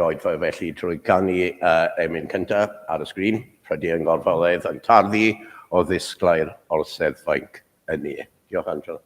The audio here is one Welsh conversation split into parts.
oedfa felly trwy canu emyn cyntaf ar y sgrin, Prydiau yn Gorfoledd yn tarddu o ddisglair Orseddfainc y Ne. Diolch Angela.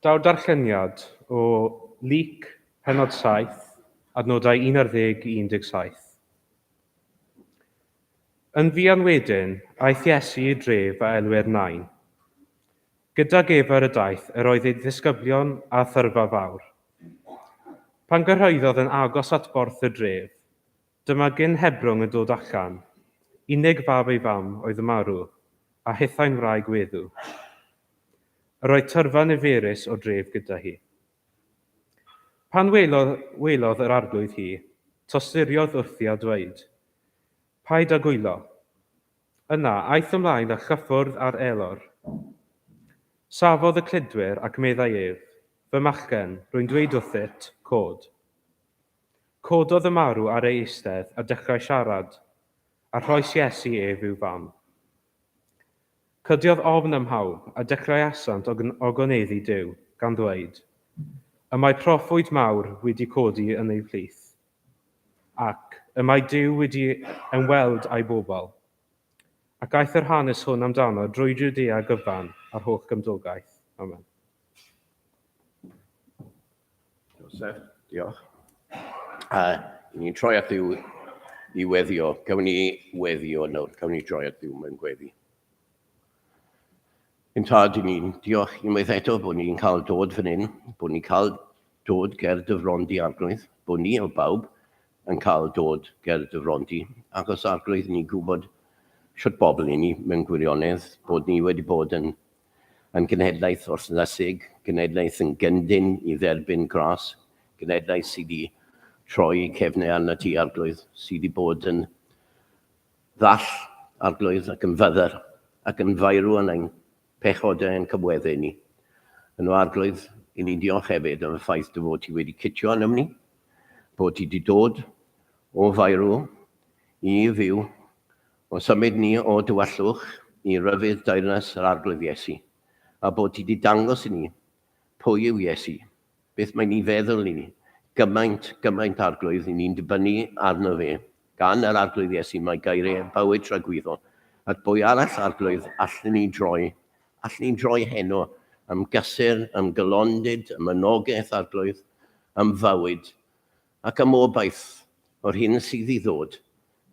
Daw'r darlleniad o Luc, pennod 7, adnodau 11 i 17. Yn fuan wedyn, aeth Iesu i dref a elwir Nain. Gydag ef ar y daith yr oedd ei ddisgyblion a thyrfa fawr. Pan gyrhaeddodd yn agos at borth y dref, dyma gyn Hebrwng yn dod allan, unig fab ei fam oedd yn marw, a hithau'n wraig weddw. Yr oedd tyrfa niferus o dref gyda hi. Pan welodd, welodd yr arglwydd hi, tosturiodd wrthi a dweud, Paid â gwylo. Yna, aeth ymlaen a chyffwrdd â'r elor. Safodd y cludwyr ac meddai ef, Fy machgen, rwy'n dweud wrthyt, cod. Cododd y marw ar ei eistedd a dechrau siarad, a rhoes Iesu ef i'w fam. Cydiodd ofn ym mhawb, a dechreuasant ogoneddu Duw, gan ddweud, Y mae proffwyd mawr wedi codi yn eu plith, ac, Y mae Duw wedi ymweld â'i bobl. Ac aeth yr hanes hwn amdano drwy Jwdea gyfan a'r holl gymdogaeth. Amen. Joseph, diolch. A ni'n troi at Dduw i weddio. Cawn ni weddio nawr. Cawn ni troi at Dduw mewn gweddi. Yn tad i ni'n diolch unwaith eto bod ni'n cael dod fan hyn, bod ni'n cael dod ger dy fron di arglwydd, bod ni o bawb yn cael dod ger dy fron di, achos arglwydd ni'n gwybod shwt bobl i ni mewn gwirionedd, bod ni wedi bod yn, yn genhedlaeth wrthnysig, genhedlaeth yn gyndyn i dderbyn gras, genhedlaeth sydd wedi troi cefnau arno ti arglwydd, sydd wedi bod yn ddall, Arglwydd, ac yn fyddar, ac yn faerw yn ein pechodau a'n cymweddau ni. Yno, Arglwydd, i ni'n diolch hefyd am y ffaith dy fod ti wedi cytio arnom ni, bod ti wedi dod o faerw i fyw, o symud ni o dywyllwch i ryfydd deyrnas yr Arglwydd Iesu, a bod ti wedi dangos i ni pwy yw Iesu, Beth mae'n ei feddwl i ni? Gymaint, gymaint Arglwydd, i ni'n dibynnu arno fe. Gan yr Arglwydd Iesu mae geiriau bywyd tragwyddol. At bwy arall, Arglwydd, allwn ni droi? Allwn ni droi heno am gysur, am gylondid, am anogaeth, Arglwydd, am fywyd, ac am obaith o'r hyn sydd i ddod.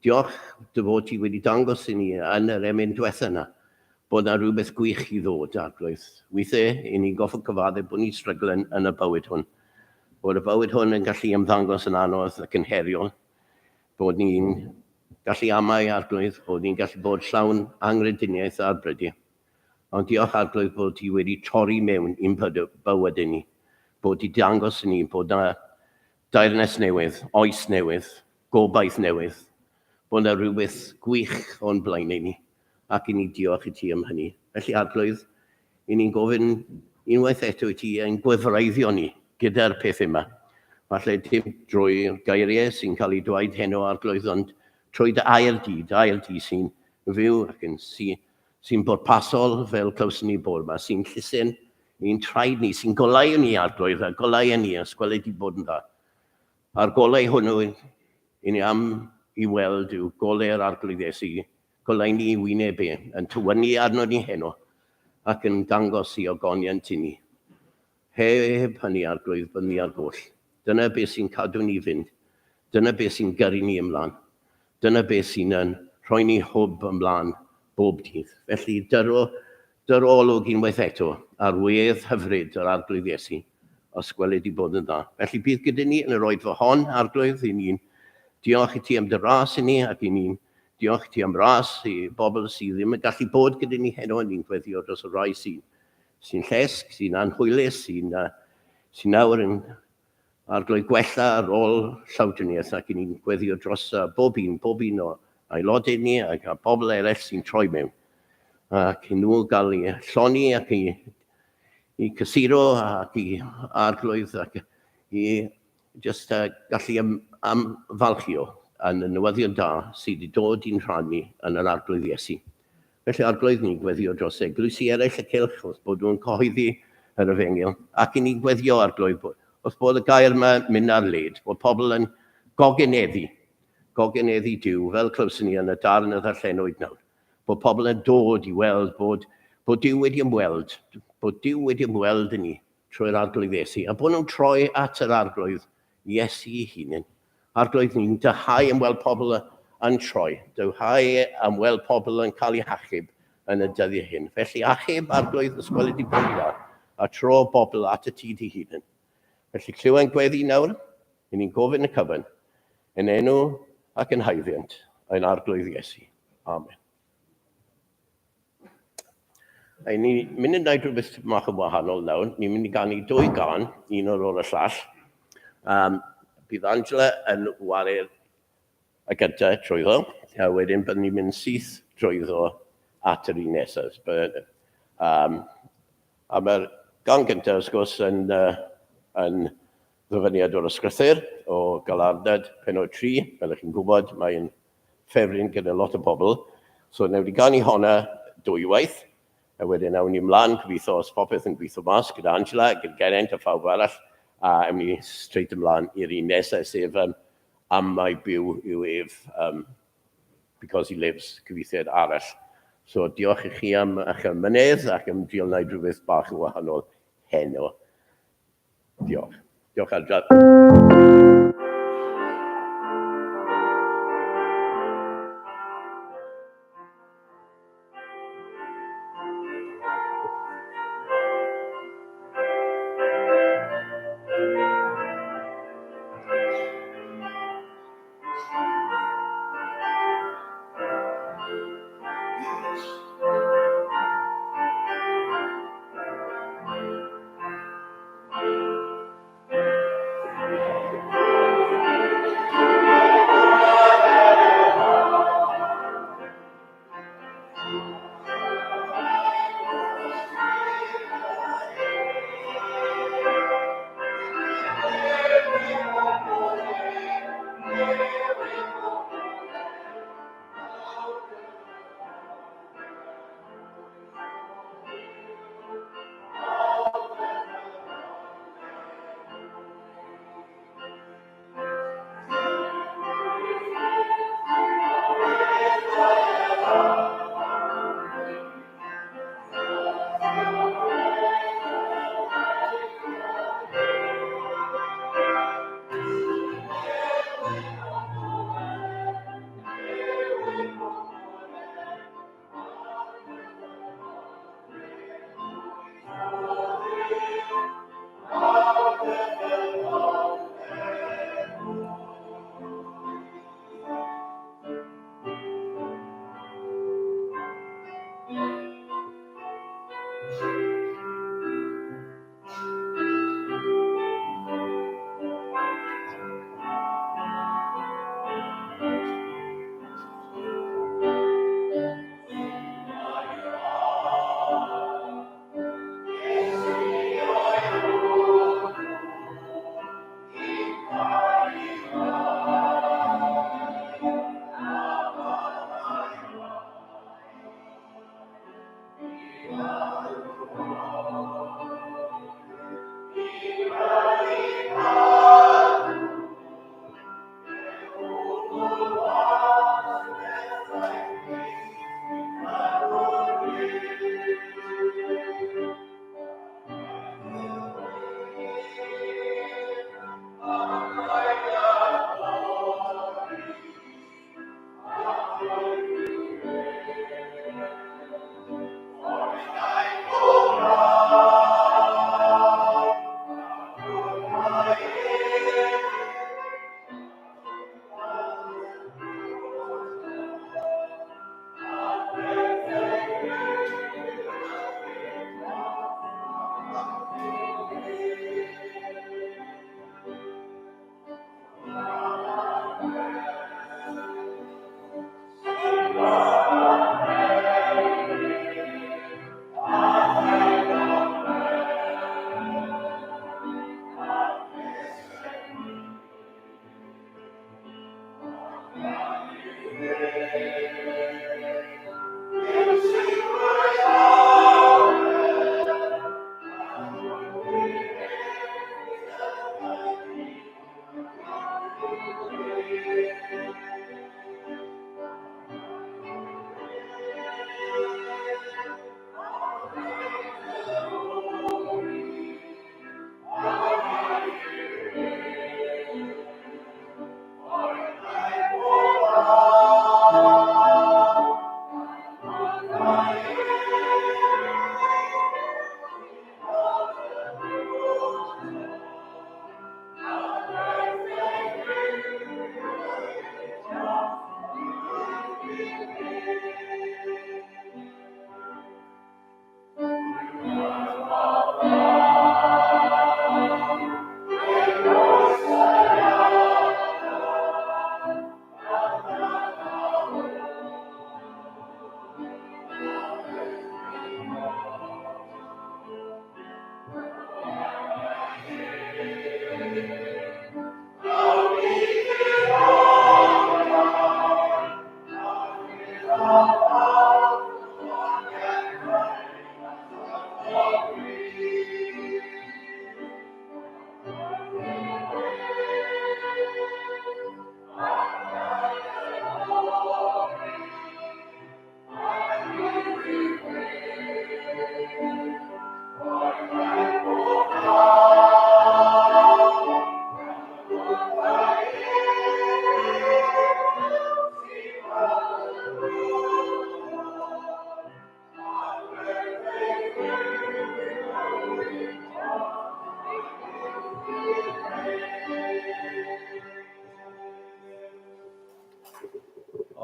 Diolch dy fod ti wedi dangos i ni yn yr emyn diwetha yna bod na rhywbeth gwych i ddod, Arglwydd. Weithiau, i ni'n goffod cyfaddef bod ni'n stryglen yn y bywyd hwn. Bod y bywyd hwn yn gallu ymddangos yn anodd ac yn heriol. Bod ni'n gallu amau, Arglwydd, bod ni'n gallu bod llawn anghrediniaeth ar brydiau. Ond diolch, Arglwydd, bod ti wedi torri mewn i'n bywydau ni. Bod ti dangos i ni bod na deyrnas newydd, oes newydd, gobaith newydd, bod 'na rywbeth gwych o'n blaenau ni, ac i ni diolch i ti am hynny. Felly, Arglwydd, i ni'n gofyn unwaith eto i ti ein gwefreiddio ni gyda'r pethau yma. Falle dim drwy'r geiriau sy'n cael eu dweud heno, Arglwydd, ond trwy dy air di, dy air di sy'n fyw ac yn sy, sy'n bwrpasol fel clywson ni bore yma, sy'n llusyn i'n traed ni, sy'n goleuo ni, Arglwydd, a goleuo ni, os gweled di bod yn dda. A'r golau hwnnw i ni am i weld yw golau'r Arglwydd Iesu, goleuni i wyneb e, yn tywynnu arno ni heno, ac yn dangos i ogoniant i ni. Heb hynny, Arglwydd, byddwn ni ar goll. Dyna beth sy'n cadw ni fynd. Dyna beth sy'n gyrru ni ymlaen. Dyna beth sy'n yn rhoi ni hwb ymlaen bob dydd. Felly, dyro, dyro olwg unwaith eto ar wedd hyfryd yr Arglwydd Iesu, os gweled di bod yn dda. Felly bydd gyda ni yn yr oedfa hon, Arglwydd, i ni'n diolch i ti am dy ras i ni, ac i ni'n diolch i ti am ras i bobl sydd ddim yn gallu bod gyda ni heno, ni'n gweddio dros y rhai sy'n sy llesg, sy'n anhwylus, sy'n uh, sy nawr yn Arglwydd gwella ar ôl llawdriniaeth ac i ni'n gweddio dros bob un, bob un o aelodau ni ac a bobl eraill sy'n troi mewn. Ac i nhw gael eu llonni ac i, i cysuro ac i arglwydd ac i just uh, gallu am, am falchio yn y newyddion da sydd wedi dod i'n rhan ni yn yr arglwydd Iesu. Felly, Arglwydd, ni'n gweddio dros eglwysi eraill y cylch wrth bod nhw'n cyhoeddi yr efengyl, ac i ni'n gweddio, Arglwydd, wrth bod y gair yma mynd ar led, bod pobl yn gogeneddu, gogeneddu Duw, fel clywson ni yn y darn y ddarllenwyd nawr, bod pobl yn dod i weld bod, bod Duw wedi ymweld, bod Duw wedi ymweld yn ni trwy'r Arglwydd Iesu, a bod nhw'n troi at yr Arglwydd Iesu ei hunan. Arglwydd, ni'n dyhau am weld pobl yn troi, dyhau am weld pobl yn cael eu hachub yn y dyddiau hyn. Felly achub, Arglwydd, os gweled di bod yn dda, a tro bobl at y ti dy hunan. Felly clyw ein gweddi nawr, i ni'n gofyn y cyfan, yn enw ac yn haeddiant ein Arglwydd Iesu. Amen. A ni'n mynd i wneud rhywbeth tipyn bach yn wahanol nawr. Ni'n mynd i ganu dwy gân, un ar ôl y llall. Um, bydd Angela yn ware'r y gyntaf trwyddo, a wedyn byddwn ni'n mynd syth trwyddo at yr un nesaf. But, um, a mae'r gan gyntaf, wrth gwrs, yn, uh, yn ddyfyniad o'r ysgrythyr o Galardad, penod 3, fel ych chi'n gwybod, mae'n ffefryn gyda lot o bobl. So wnawn ni ganu honna dwywaith, a wedyn awn ni ymlaen, gobeithio os popeth yn gweithio mas gyda Angela, gyda Geraint a phawb arall, a awn ni straight ymlaen i'r un nesaf, sef um, Am mai byw yw ef, um, because he lives, cyfieithiad arall. So diolch i chi am eich ymynedd ac am drio wneud rhywbeth bach yn wahanol heno. Diolch. Diolch, Angela.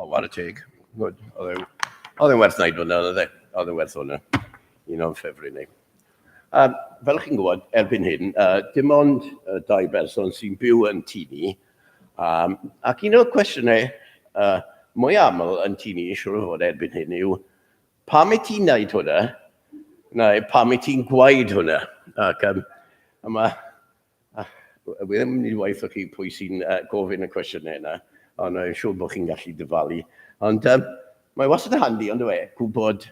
O, what a teg. Good. Oedd e'n werth wneud hwnna, oedd e? Oedd e'n werth hwnna. Un o'n ffefryn ni. Fel chi'n gwybod, erbyn hyn, dim ond dau berson sy'n byw yn tŷ ni. Ac un o'r cwestiynau mwy aml yn tŷ ni, siŵr o fod erbyn hyn, yw pam i ti'n wneud hwnna, neu pam i ti'n gwaed hwnna? Ac a mae, wi ddim yn mynd i waith o chi pwy sy'n gofyn y cwestiynau yna, ond dwi'n siŵr bod chi'n gallu dyfalu. Ond mae wastad yn handi, ond e, gwybod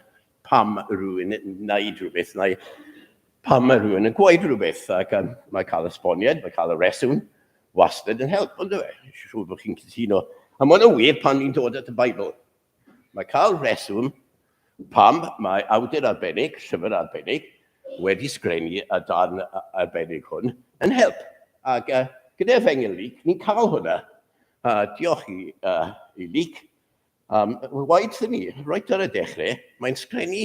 pam rhywun yn wneud rhywbeth, neu pam mae rhywun yn gweud rhywbeth, ac mae cael esboniad, mae cael y reswm, wastad yn help, ond e, siŵr bod chi'n cytuno. A mae'n wir pan ni'n dod at y Beibl. Mae cael rheswm pam mae awdur arbennig, llyfr arbennig, wedi sgrennu y darn arbennig hwn yn help. Ac gyda Efengyl Luc, ni'n cael hwnna. Diolch i, i Luc. Waed ni, reit ar y dechrau, mae'n sgrennu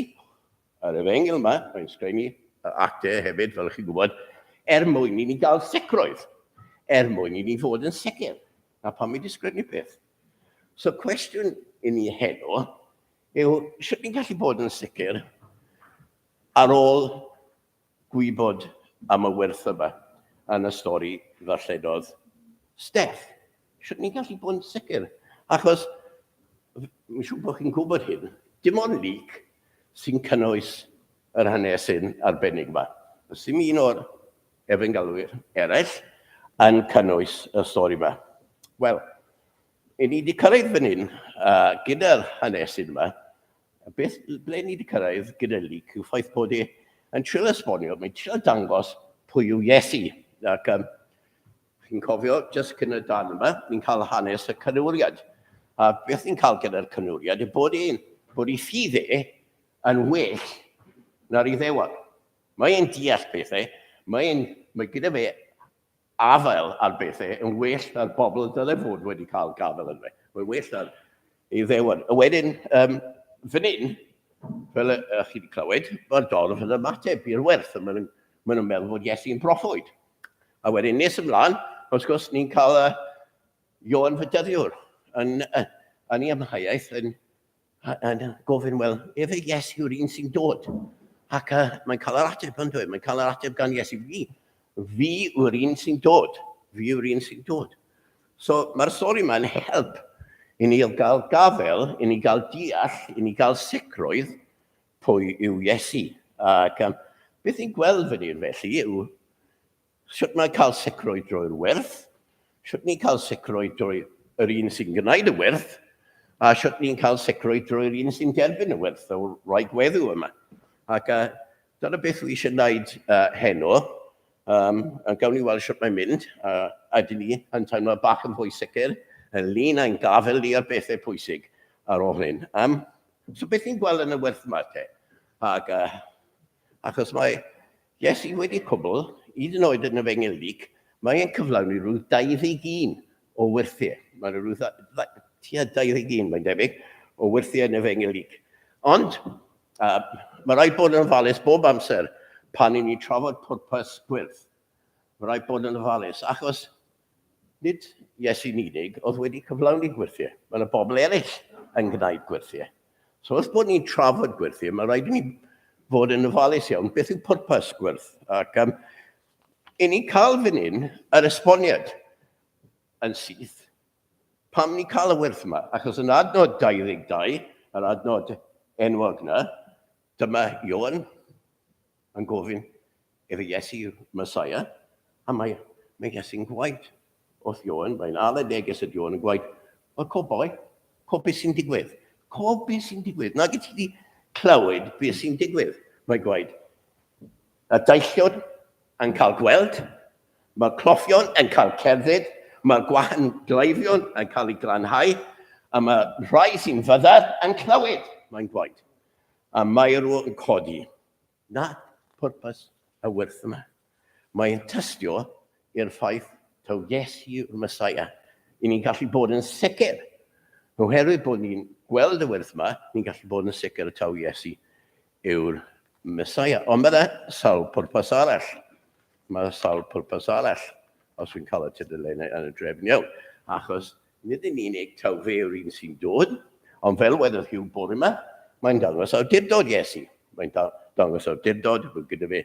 yr efengyl yma, mae'n sgrennu y actau hefyd, fel chi'n gwybod, er mwyn i ni gael sicrwydd, er mwyn i ni fod yn sicr. Na pam i wedi sgrennu peth. So cwestiwn i ni heno yw, sut ni'n gallu bod yn sicr ar ôl gwybod am y wyrth yma yn y stori ddarllenodd Steph? Sut ni'n gallu bod yn sicr? Achos, mi'n siŵr bod chi'n gwybod hyn, dim ond Luc sy'n cynnwys yr hanesyn arbennig yma. Does dim un o'r efengelwyr eraill yn cynnwys y stori yma. Wel, i ni wedi cyrraedd fan hyn gyda'r hanesyn yma, beth, ble ni wedi cyrraedd gyda Luc yw ffaith bod e yn trio esbonio, mae'n trio dangos pwy yw Iesu. Ac chi'n cofio, jyst cyn y darn yma, ni'n cael hanes y canwriad. A beth ni'n cael gyda'r canwriad yw bod e'n, bod ei ffydd e yn well na'r Iddewon. Mae e'n deall pethau, mae, e'n, mae gyda fe afael ar bethau yn well na'r bobl dylai fod wedi cael gafael yn fe. Mae'n well na'r Iddewon. A wedyn, fan hyn, fel ych chi wedi clywed, mae'r dorf yn ymateb i'r werth, a maen nhw'n meddwl bod Iesu'n proffwyd. A wedyn nes ymlaen, wrth gwrs, ni'n cael y Ioan Fedyddiwr yn, yn ei amheuaeth yn, yn gofyn, wel, efe Iesu yw'r un sy'n dod. Ac mae'n cael yr ateb yn dweud, mae'n cael yr ateb gan Iesu, fi, fi yw'r un sy'n dod, fi yw'r un sy'n dod. So mae'r stori yma'n help i ni gael gafel, i ni gael deall, i ni gael sicrwydd pwy yw Iesu. Ac beth ni'n gweld fan hyn felly yw sut mae cael sicrwydd drwy'r wyrth, sut ni'n cael sicrwydd drwy yr un sy'n gwneud y wyrth, A sut ni'n cael sicrwydd drwy'r un sy'n derbyn y wyrth, y wraig weddw yma. Ac dyna beth fi eisiau gwneud heno. A gawn ni weld sut mae'n mynd. A ydyn ni yn teimlo bach yn fwy sicr ynglyn â'n gafael ni ar bethau pwysig ar ôl hyn. So beth ni'n gweld yn y wyrth yma te? Ac, achos mae Iesu wedi cwbl, hyd yn oed yn y Efengyl Luc, mae e'n cyflawni rhyw 21 o wyrthiau. Mae'n rhyw tua 21, mae'n debyg, o wyrthiau yn y Efengyl Luc. Ond, mae rhaid bod yn ofalus bob amser pan i ni trafod pwrpas gwyrth. Mae rhaid bod yn ofalus, achos nid Iesu'n unig oedd wedi cyflawni gwyrthiau. Mae yna bobl eraill yn gwneud gwyrthiau. So wrth bod ni'n trafod gwyrthiau, mae rhaid i ni fod yn ofalus iawn beth yw pwrpas gwyrth. Ac i ni'n cael fan hyn yr esboniad yn syth pam ni'n cael y wyrth yma. Achos yn adnod 22, yr adnod enwog yna, dyma Ioan yn gofyn iddo Iesu yw'r Messiah, a mae, mae Iesu'n gwaed wrth Ioan, mae'n ala neges at Ioan yn gwaed, wel, co boi, co beth sy'n digwydd, co beth sy'n digwydd, nag ti wedi clywed beth sy'n digwydd, mae gwaed. Y daillion yn cael gweld, mae'r cloffion yn cael cerdded, mae'r gwahan gleifion yn cael ei glanhau, a mae rhai sy'n fyddar yn clywed, mae'n gwaed. A meirw yn codi. Na pwrpas y wyrth yma. Mae'n tystio i'r ffaith taw Iesu yw'r Mesaia. I ni'n gallu bod yn sicr. Oherwydd bod ni'n gweld y wyrth yma, ni'n gallu bod yn sicr taw Iesu yw'r Mesaia. Ond mae yna sawl pwrpas arall. Mae sawl pwrpas arall, os fi'n cael y tudalennau yn y drefn iawn. Achos nid yn unig taw fe yw'r un sy'n dod, ond fel wedodd Hugh bore yma, mae'n dangos awdurdod Iesu. Mae'n dangos awdurdod, mae gyda fe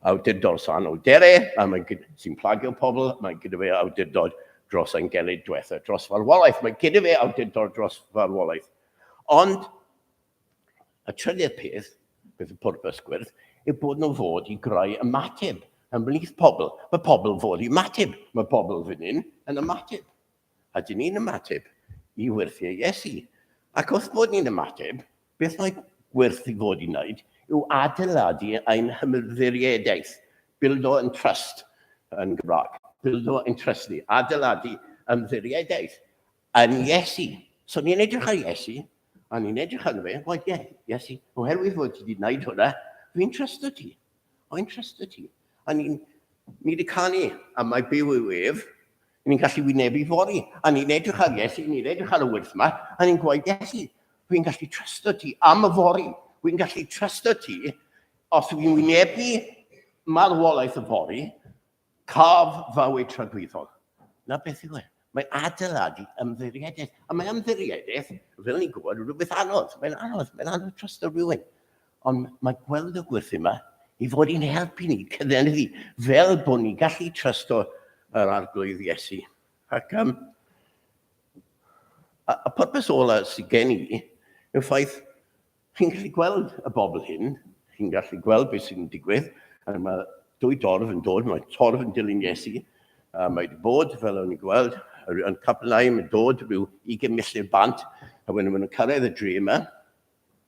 awdurdod san dere, a mae'n sy'n plagio pobl, mae gyda fe awdurdod dros angelyd diwetha, dros farwolaeth. Mae gyda fe awdurdod dros farwolaeth. Ond Y trydydd peth, beth y pwrpas gwyrdd, yw bod nhw fod i greu ymateb ymhlith pobl. Mae pobl fod i ymateb. Mae pobl fan hyn yn ymateb. A dyn ni'n ymateb i wyrthiau Iesu. Ac wrth bod ni'n ymateb, beth mae gwyrth i fod i wneud yw adeiladu ein hymddiriedaeth, buildo and trust yn Gymraeg, buildo and trust ni, adeiladu ymddiriedaeth yn Iesu. So ni'n edrych ar Iesu, a ni'n edrych arno fe, wel ie, Iesu, oherwydd fod ti wedi gwneud hwnna, fi'n trysto ti. O'n trysto ti. A ni'n ni wedi canu, a mae byw yw ef, ni'n gallu wynebu fory. A ni'n edrych ar Iesu, ni'n edrych ar y wyrth yma, a ni'n gwaed Iesu, fi'n gallu trysto ti am y fory. Fi'n gallu trysto ti os fi'n wynebu marwolaeth y fory, Caf fywyd tragwyddol. Na beth yw e. Mae adeiladu ymddiriedaeth. A mae ymddiriedaeth, fel ni'n gwybod, rhywbeth anodd. Mae'n anodd, mae'n anodd trysto rhywun. Ond mae gweld y gwyrth yma i fod i'n helpu ni, cyflenwi, fel bod ni'n gallu trysto yr Arglwydd Iesu. Ac a pwrpas ola sydd gen i yw'r ffaith Chi'n gallu gweld y bobl hyn, chi'n gallu gweld beth sy'n digwydd, a mae dwy dorf yn dod, mae torf yn dilyn Iesu, a mae wedi bod, fel o'n i'n gweld, yn Capernaum yn dod rhyw 20 milltir bant, a wedyn maen nhw'n cyrraedd y dre yma,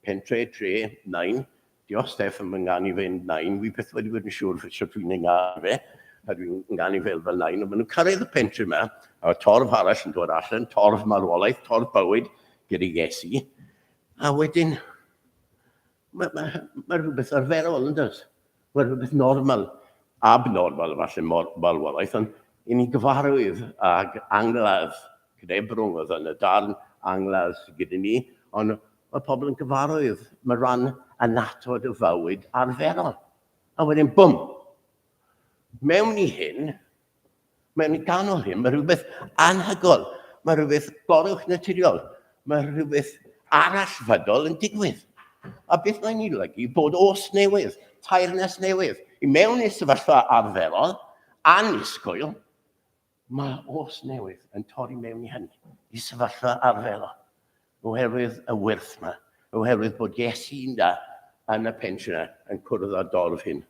pentre, dre, nain, diolch Steff am ynganu fe'n nain, wi byth wedi bod yn siŵr sut dwi'n ynganu fe, a dwi'n ynganu fel fel nain, ond maen nhw'n cyrraedd y pentre yma, a torf arall yn dod allan, torf marwolaeth, torf bywyd gyda Iesu, A wedyn, mae, mae, mae rhywbeth arferol yn does? Mae rhywbeth normal, abnormal falle marwolaeth, ond i ni gyfarwydd ag angladd cnebrwng oedd yn y darn angladd sydd gyda ni, ond mae pobl yn gyfarwydd, mae rhan annatod o fywyd arferol. A wedyn, bwm! Mewn i hyn, Mewn ganol hyn, mae rhywbeth anhygoel, mae rhywbeth goruwch naturiol, mae rhywbeth arallfydol yn digwydd. A beth mae'n ei olygu? Bod os newydd, teyrnas newydd, i mewn i'r sefyllfa arferol, annisgwyl, mae os newydd yn torri mewn i hynny, i sefyllfa arferol. Oherwydd y wyrth yma, oherwydd bod Iesu yna yn y pensiynau yn cwrdd â dorf hyn.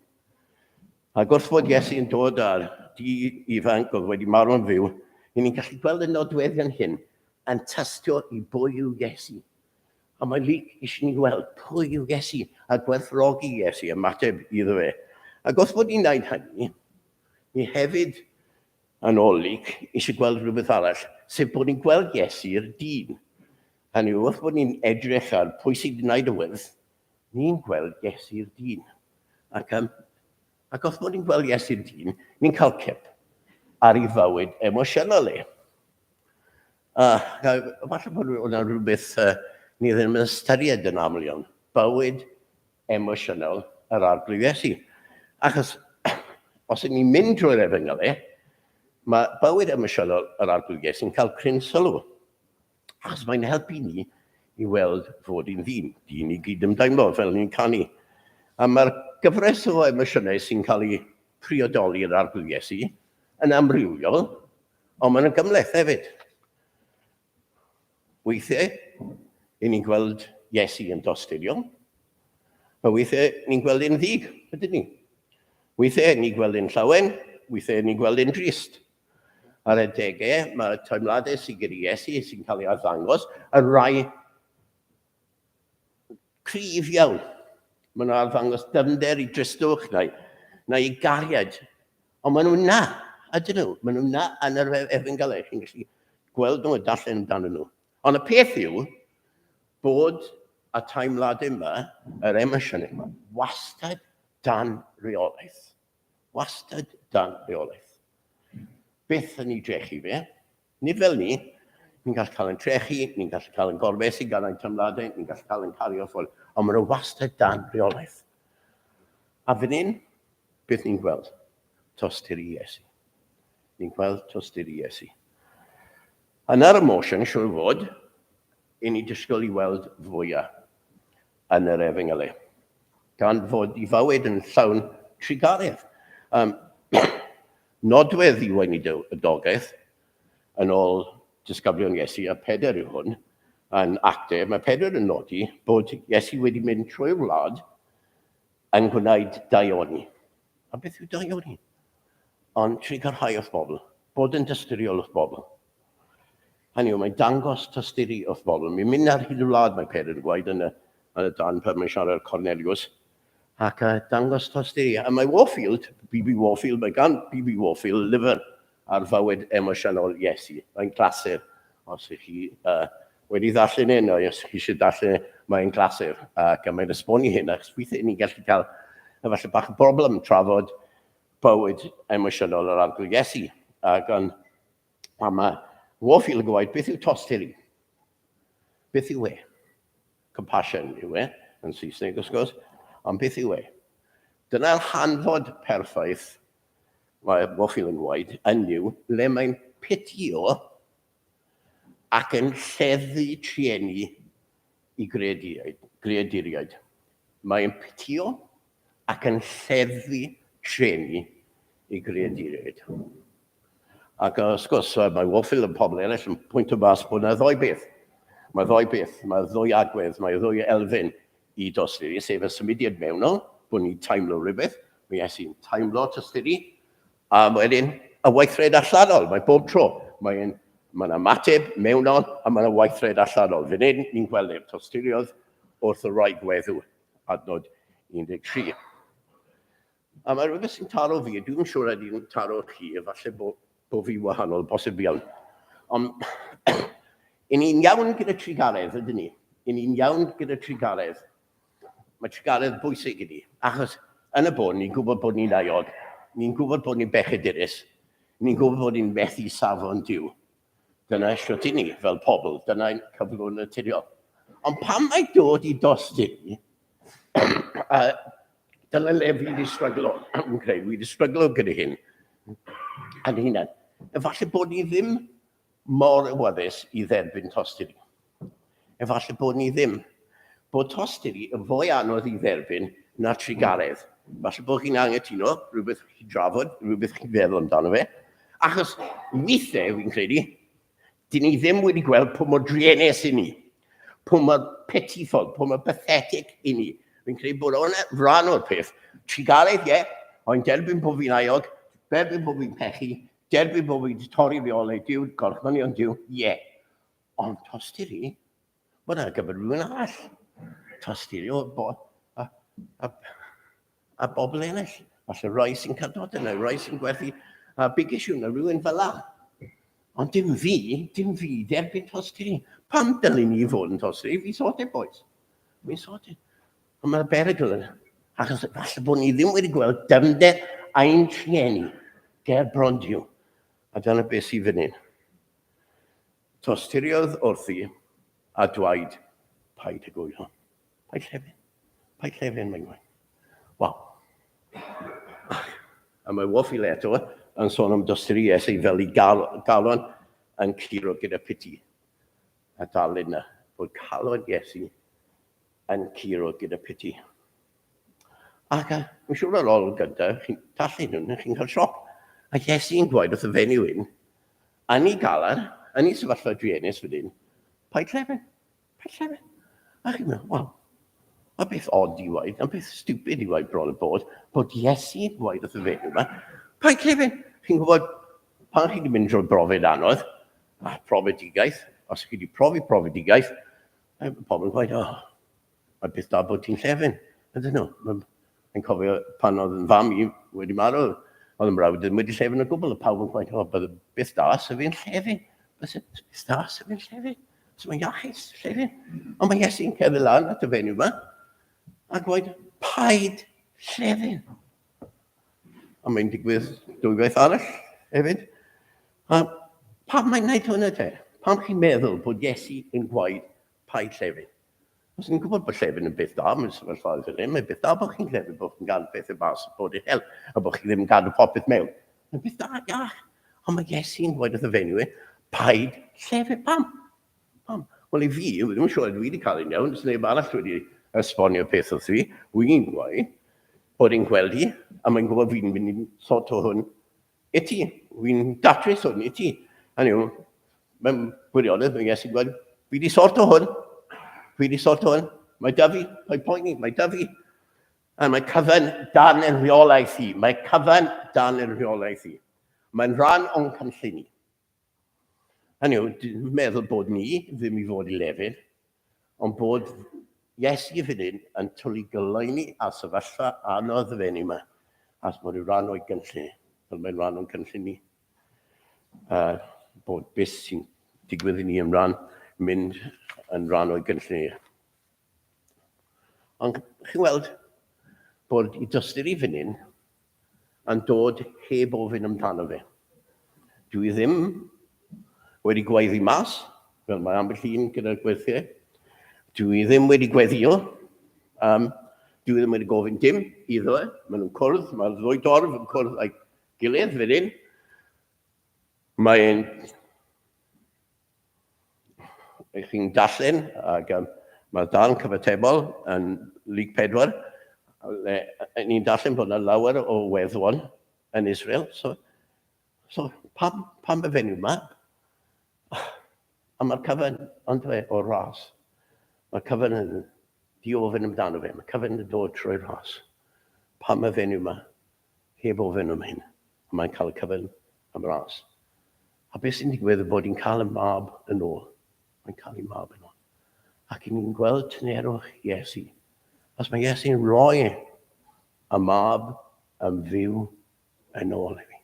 Ac wrth fod Iesu yn dod â'r dyn ifanc oedd wedi marw'n fyw, i ni'n gallu gweld y nodweddion hyn yn tystio i bwy yw Iesu. A mae Luc eisiau ni weld pwy yw Iesu a gwerthfawrogi Iesu, ymateb iddo fe. Ac wrth bod ni'n gwneud hynny, ni hefyd, yn ôl Luc, eisiau gweld rhywbeth arall, sef bod ni'n gweld Iesu'r dyn. Hynny yw, wrth bod ni'n edrych ar pwy sydd wedi gwneud y wyrth, ni'n gweld Iesu'r dyn. Ac, um, ac wrth bod ni'n gweld Iesu'r dyn, ni'n cael cip ar ei fywyd emosiynol e. A falle bod hwnna'n rhywbeth ni ddim yn ystyried yn aml iawn. Bywyd emosiynol yr Arglwydd Iesu. Achos os ydyn ni'n mynd drwy'r efengylau, mae bywyd emosiynol yr Arglwydd Iesu'n cael cryn sylw. Achos mae'n helpu ni i weld fod i'n ddyn. Dyn i gyd ymdeimlo fel ni'n canu. A mae'r gyfres o emosiynau sy'n cael ei priodoli i'r Arglwydd Iesu yn amrywiol, Ond maen nhw'n gymhleth hefyd. Weithiau, i ni'n gweld Iesu yn dosturio. A weithiau, ni'n gweld e'n ddig, ydyn ni? Weithiau, ni'n gweld e'n llawen, weithiau, ni'n gweld e'n drist. Ar adegau, mae teimladau sydd gyda Iesu sy'n cael ei arddangos yn rhai cryf iawn. Maen nhw'n arddangos dyfnder i dristwch neu, neu i gariad. Ond maen nhw'n na, ydyn nhw. Maen nhw'n na yn yr efengylau. Chi'n gallu gweld nhw a darllen amdanyn nhw. Ond y peth yw bod y teimladau yma, yr emosiynau yma, wastad dan reolaeth. Wastad dan reolaeth. Byth yn ei drechu fe. Nid fel ni, ni'n gallu cael ein trechu, ni'n gallu cael ein gormesu gan ein teimladau, ni'n gallu cael ein cario ffwrdd, ond maen nhw wastad dan reolaeth. A fan hyn, beth ni'n gweld? Tosturi Iesu. Ni'n gweld tosturi Iesu. Yna'r emotion, siŵr fod, i ni disgwyl i weld fwyaf yn yr efengylau, gan fod i fywyd yn llawn trugaredd. Um, nodwedd i weinidogaeth, yn ôl disgyblion Iesu, a Pedr yw hwn, yn actau, mae Pedr yn nodi bod Iesu wedi mynd trwy'r wlad yn gwneud daioni. A beth yw daioni? Ond trugarhau wrth bobl, bod yn dystyriol wrth bobl. Hynny yw, mae'n dangos tosturi wrth bobl. Mae'n mynd ar hyd y wlad, mae Pedr yn gwaed yn y, yn y dan pan mae'n siarad Cornelius, ac uh, dangos tosturi. A mae Warfield, B.B. Warfield, mae gan B.B. Warfield lyfr ar fywyd emosiynol Iesu. Mae'n glasur, os ych chi uh, wedi ddarllen e, neu os chi eisiau darllen e, mae'n glasur. Ac mae'n esbonio hyn, achos weithiau ni'n gallu cael efallai bach o broblem trafod bywyd emosiynol yr Arglwydd Iesu. Ac on, A mae Warfield yn gwaed, beth yw tosturi? Beth yw e? Compassion yw e, yn Saesneg wrth gwrs, ond beth yw e? Dyna'r hanfod perffaith mae Warfield yn gwaed yn yw le mae'n pitio ac yn lleddfu trueni i greaduriaid. Mae'n pitio ac yn lleddfu trueni i greaduriaid. Ac wrth gwrs, mae Warfield a pobl eraill yn pwyntio mas bod yna ddoi beth. Mae ddoi beth, mae ddwy agwedd, mae ddwy elfen i dosturi, sef y symudiad mewnol, bod ni'n teimlo rhywbeth, mae Iesu'n teimlo tosturi, a wedyn y weithred allanol, mae bob tro, mae'n mae ymateb mewnol a mae'n weithred allanol. Fan hyn, ni'n gweld ef tosturiodd wrth y wraig weddw, adnod 13. A mae rhywbeth sy'n taro fi, a dwi'm yn siŵr ydy'n taro chi, efallai bod bo fi wahanol, bosib iawn. Ond i ni'n iawn gyda trugaredd, ydyn ni? I ni'n iawn gyda trugaredd. Mae trugaredd bwysig i ni, achos yn y bôn, ni'n gwybod bod ni'n euog, ni'n gwybod bod ni'n bechadurus, ni'n gwybod bod ni'n methu safon Duw. Dyna shwt i ni fel pobl, dyna'n cyflwr naturiol. Ond pan mae dod i dosturi, a dyna le fi wedi stryglo, yn credu, fi wedi stryglo gyda hyn yn hunan. Efallai bod ni ddim mor awyddus i dderbyn tosturi. Efallai bod ni ddim. Bod tosturi yn fwy anodd i dderbyn na trugaredd. Falle bod chi'n angytuno, rhywbeth chi drafod, rhywbeth chi'n feddwl amdano fe. Achos weithiau, fi'n credu, dyn ni ddim wedi gweld pa mor druenus i ni, pa mor pitiful, pa mor pathetic i ni. Fi'n credu bod hwnna rhan o'r peth. Trugaredd, ie, ond derbyn bod fi'n euog, derbyn bod fi'n pechu, derbyn bod fi wedi torri reolau Duw, gorchmynion Duw, ie. Ond tosturi, Mae'n ar gyfer rhywun arall. Tosturi o bo, a, a, a bobl eraill. Falle rhai sy'n cael dod yna, rhai sy'n gwerthu a big issue na rhywun fel la. Ond dim fi, dim fi derbyn tosturi. Pam dylwn ni fod yn tosturi? Fi sorted, boys. Fi sorted. Ond mae'r berygl yna. Achos falle bod ni ddim wedi gweld dyfnder ein rhieni ger bron Duw. A dyna beth sydd fan hyn. Tosturiodd wrthi a dweud, paid ag wylo. Paid llefyn. Paid llefyn, mae'n gweud. Waw. A mae Wolfie eto yn sôn am dosturi Iesu fel i gal, galon yn curo gyda piti. A darlun na, bod calon Iesu yn curo gyda piti. Ac a, mae'n siŵr ar ôl gyntaf, chi'n darllen hwn, chi'n cael sioc. A Iesu'n gweud wrth y fenyw hyn, yn ei galar, yn ei sefyllfa druenus fan hyn, paid llefen, paid llefen. A chi'n meddwl, wel, a beth odd i waed, a beth stupid i waed bron y bod, bod Iesu'n gweud wrth y fenyw yma, paid llefen. Chi'n gwybod, pan chi wedi mynd drwy'r brofiad anodd, a profedigaeth, os chi wedi profi profedigaeth, mae pobl yn gweud, oh, mae beth da bod ti'n llefyn, ydyn nhw. Mae'n cofio pan oedd yn fam i wedi marw, oedd yn mrawd ddim wedi llefyn o gwbl, a pawb yn gweud, o, bydd beth da sy'n fi'n llefyn. Beth da sy'n fi'n llefyn. So mae'n iachus, llefyn. Ond mae Iesu'n cerdded lan at y fenyw yma, a gweud, paid llefyn. A mae'n digwydd dwywaith arall hefyd. A pam mae'n gwneud hwnna te? Pam chi'n meddwl bod Iesu yn gwaed paid llefyn? Os ni'n gwybod bod llefyn yn beth da, mewn sefyllfaoedd fel hyn, mae'n beth da bod chi'n llefyn, bod chi'n gadw pethau mas, bod i'n help, a bod chi ddim yn gadw popeth mewn. Mae'n beth da, iach. Ond mae Iesu'n gwaed wrth y fenyw, paid llefyn. Pam? Pam? Wel, i fi, ddim yn siŵr dwi wedi cael un iawn, does neb arall wedi esbonio peth wrth fi. Wy'n gwaed bod e'n gweld hi, a mae'n gwybod fi'n mynd i sort o hwn i ti. Wy'n datrys hwn i ti. Hynny yw, mewn gwirionedd, mae'n Iesu'n gweud, fi wedi sort o hwn, fi wedi sort o hwn, mae da fi, mae poeni, mae da fi. A mae cyfan dan yn rheolaeth i, mae cyfan dan yn rheolaeth i. Mae'n rhan o'n cynllun i. Hynny yw, dwi'n meddwl bod ni ddim i fod i lefydd, ond bod Iesu fan hyn yn twlu goleuni ar sefyllfa anodd y fenyw yma, as bod yn rhan o'i gynllun, fel mae'n rhan o'n cynllun ni. A bod beth sy'n digwydd i ni yn rhan, mynd yn rhan o'i gynllun ni. Ond chi'n weld bod i dosturi fan hyn yn dod heb ofyn amdano fe. Dwi ddim wedi gwaeddi mas, fel mae ambell un gyda'r gweithiau. Dwi ddim wedi gweddio. Um, dwi ddim wedi gofyn dim iddo e. Maen nhw'n cwrdd, mae'r ddwy dorf yn cwrdd â'i gilydd fan hyn. Mae'n Ych chi'n darllen, ac um, mae'r darn cyfatebol yn Luc 4, le ni'n darllen bod yna lawer o weddwon yn Israel. So, so pam, pam y fenyw yma? A mae'r cyfan, ond fe, o ras. Mae'r cyfan yn diofyn amdano fe. Mae'r cyfan yn dod trwy ras. Pam y fenyw yma? Heb ofyn am hyn. A mae'n cael y cyfan am ras. A beth sy'n digwydd yw bod hi'n cael y mab yn ôl. Mae'n cael ei mab yn ôl. Ac i ni'n gweld tynerwch Iesu. Os mae Iesu'n rhoi y mab yn fyw yn ôl i fi.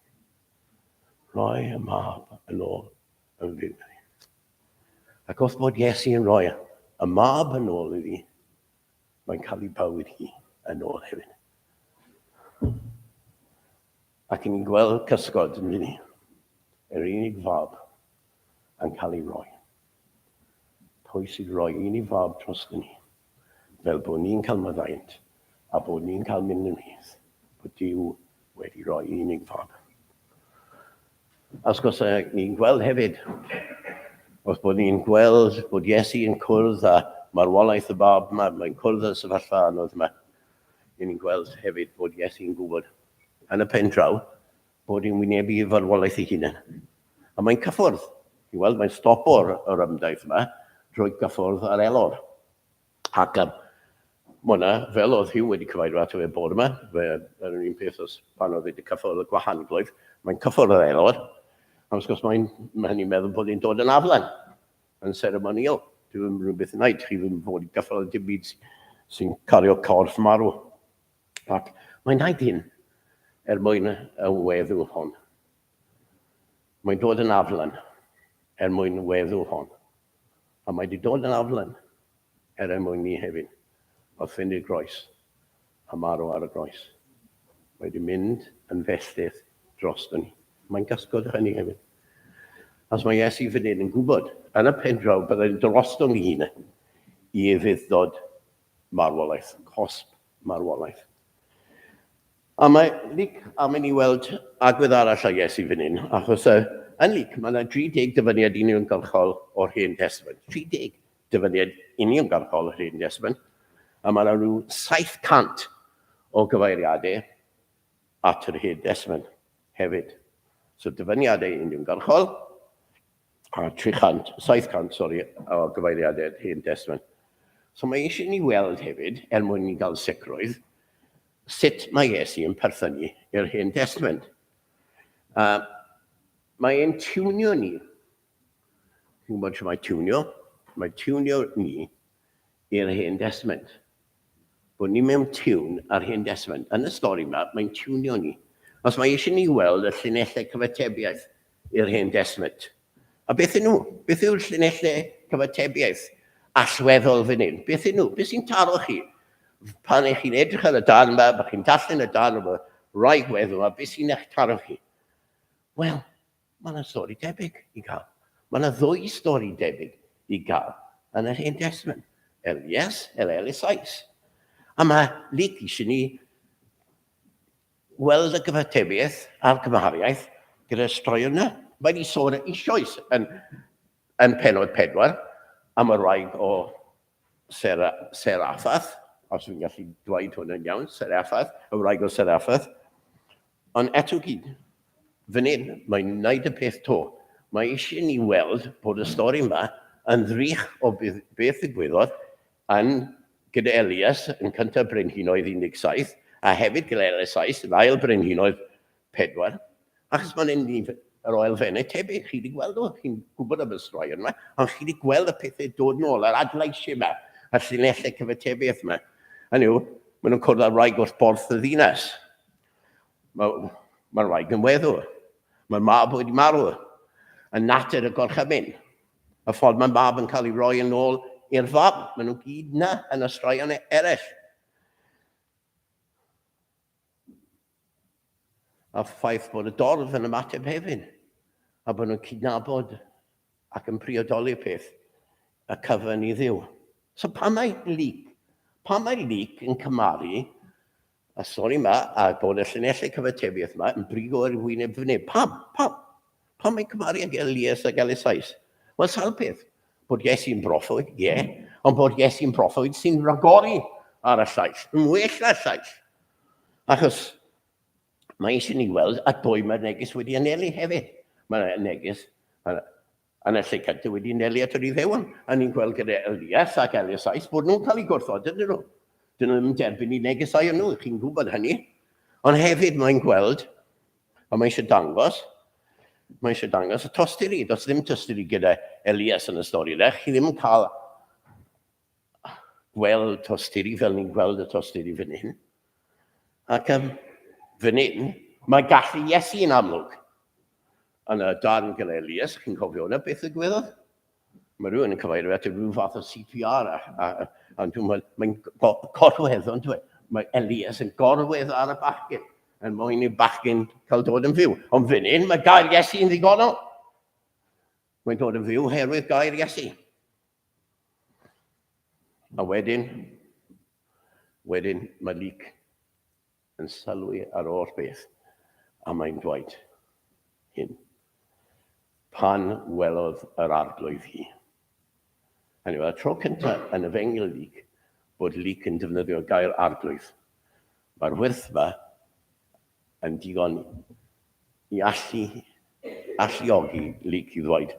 Rhoi y mab yn ôl yn fyw i fi. Ac wrth bod Iesu'n rhoi y mab yn ôl i fi, mae'n cael ei bywyd hi yn ôl hefyd. Ac ni'n gweld cysgod yn ni, yr unig fab yn cael ei roi. Pwy sy'n rhoi unig fab dros ni, fel bod ni'n cael maddauant a bod ni'n cael mynd yn rhydd, bod Duw wedi rhoi unig fab. A wrth gwrs, ni'n gweld hefyd, wrth bod ni'n gweld bod Iesu yn cwrdd â marwolaeth y mab yma, mae'n cwrdd â'r sefyllfa anodd yma, ni'n gweld hefyd bod Iesu'n gwybod yn y pen draw, bod hi'n wynebu ei farwolaeth ei hunan. A mae'n cyffwrdd. Ti'n weld, mae'n stopo'r yr ymdaith yma drwy gyffwrdd ar elor. Ac um, mae hwnna, fel oedd Hugh wedi cyfeirio ato fe bore yma, fe, yr un peth os pan oedd wedi cyffwrdd y gwahanglwyf, mae'n cyffwrdd ar elor, a wrth gwrs mae'n mae hynny'n meddwl bod hi'n dod yn aflan. yn seremoniol. Dwi ddim rhywbeth yn wneud, chi ddim fod i gyffwrdd dim byd sy'n cario corff marw. Ac mae'n wneud hyn er mwyn y weddw hon. Mae'n dod yn aflan er mwyn y weddw hon. A mae wedi dod yn aflan er er mwyn ni hefyd. Wrth fynd i'r groes a marw ar y groes. Mae wedi mynd yn felltith dros ni. Mae'n gysgod hynny hefyd. As mae Iesu fan hyn yn gwybod, yn y pen draw, byddai'n drosto ni hun i ufudd-dod marwolaeth, cosb marwolaeth. A mae Luc am i ni weld agwedd arall o Iesu fan hyn, achos yn Luc mae yna 30 dyfyniad uniongyrchol o'r Hen Testament. 30 dyfyniad uniongyrchol o'r Hen Testament. A mae yna rhyw 700 o gyfeiriadau at yr Hen Testament hefyd. So dyfyniadau uniongyrchol, a 300, 700, sori, o gyfeiriadau'r Hen Testament. So mae eisiau ni weld hefyd, er mwyn ni gael sicrwydd, sut mae Iesu yn perthynu i'r Hen Testament. Mae e'n tiwnio ni. Chi'n gwybod sut mae tiwnio? Mae tiwnio ni i'r Hen Destament. Bod ni mewn tiwn ar Hen Destament. Yn y stori yma, mae'n tiwnio ni. Os mae eisiau ni weld y llinellau cyfatebiaeth i'r Hen Destament. A beth yw nhw? Beth yw'r llinellau cyfatebiaeth allweddol fan hyn? Beth yw nhw? Beth sy'n taro chi? Pan ych chi'n edrych ar y darn yma, pan chi'n darllen y darn yma, rai gweddw yma, beth sy'n eich taro chi? Wel, Mae yna stori debyg i gael. Mae yna ddwy stori debyg i gael yn yr Hen Testament. Elias, yr Elisais. A mae Luc eisiau ni weld y gyfatebiaeth a'r gymhariaeth gyda'r straeon yna. Mae wedi sôn eisoes yn, yn penod 4 am y wraig o Sera, Seraffath, os fi'n gallu dweud hwn yn iawn, Seraffath, y wraig o Seraffath. Ond eto gyd, fan hyn, mae'n wneud y peth to. Mae eisiau ni weld bod y stori yma yn ddrych o beth ddigwyddodd yn gyda Elias yn cyntaf brenhinoedd 17, a hefyd gyda Elisais yn ail brenhinoedd 4, achos mae'n un yr o elfennau tebyg, chi wedi gweld o, chi'n gwybod am y straeon yma, ond chi wedi gweld y pethau dod nôl, yr adleisiau yma, y llinellau cyfatebiaeth yma. Hynny yw, maen nhw'n cwrdd â'r wraig wrth borth y ddinas. Mae'r mae wraig yn weddw. Mae'r mab wedi marw. Y natur y gorchymyn. Y ffordd mae mab yn cael ei roi yn ôl i'r fab. Maen nhw gyd na yn y straeon eraill. A ffaith bod y dorf yn ymateb hefyd. A bod nhw'n cydnabod ac yn priodoli'r peth y cyfan i Dduw. So pan mae Luc, pan mae Luc yn cymaru y stori yma a bod y llinellau cyfatebiaeth yma yn brigo ar wyneb fy neb. Pam? Pam? Pam mae'n cymaru ag Elias ag Elisais? Wel, sawl peth. Bod Iesu'n broffwyd, ie, yeah, ond bod Iesu'n broffwyd sy'n rhagori ar y llais, yn well na'r llais. Achos mae eisiau ni weld at bwy mae'r neges wedi anelu hefyd. Mae'r neges Yn y lle cyntaf wedi nelu at yr Iddewon, a ni'n gweld gyda Elias ac Elisais bod nhw'n cael eu gwrthod, dydyn nhw? Dyn nhw ddim yn derbyn i negesau nhw, chi'n gwybod hynny. Ond hefyd mae'n gweld, a mae eisiau dangos, mae eisiau dangos y tosturi. Does ddim tosturi gyda Elias yn y stori yna. Chi ddim yn cael gweld tosturi fel ni'n gweld y tosturi fan hyn. Ac um, fan hyn, mae gallu Iesu yn amlwg. Yn y darn gyda Elias, chi'n cofio hwnna, beth ddigwyddodd? Mae rhywun yn cyfeirio at rhyw fath o CPR, a, a, a, a dwi'n meddwl, mae'n gorwedd, ond dwi, mae Elias yn gorwedd ar y bachgen, yn mwyn i'r bachgen cael dod yn fyw. Ond fan hyn, mae gair Iesu yn ddigonol. Mae'n dod yn fyw oherwydd gair Iesu. A wedyn, wedyn mae Luc yn sylwi ar oll beth, a mae'n dweud hyn. Pan welodd yr arglwydd hi. Hynny yw, y tro cyntaf yn Efengyl Luc bod Luc yn defnyddio gair arglwydd. Mae'r wyrth yma yn digon i allu alluogi Luc i ddweud,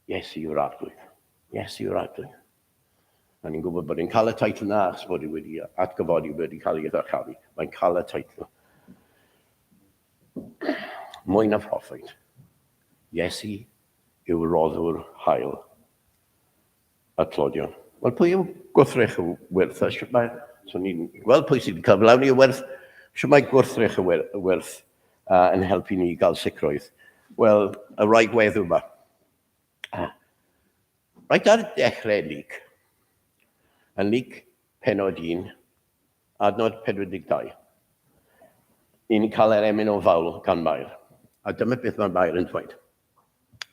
Iesu yw'r Arglwydd. Iesu yw'r Arglwydd. A ni'n gwybod bod e'n cael y teitl na achos bod e wedi atgyfodi, wedi cael ei ddyrchafu. Mae'n cael y teitl. Mwy na phroffwyd. Iesu yw roddwr hael y tlodion. Wel, pwy yw gwrthrych y wyrth? A shwt mae, so ni'n gweld pwy sydd wedi cyflawni y wyrth, shwt mae gwrthrych y wyrth yn helpu ni i gael sicrwydd? Wel, y wraig weddw yma. Reit ar dechrau Luc, yn Luc penod 1, adnod 42, ni'n cael yr emyn o fawl gan Mair. A dyma beth mae Mair yn dweud.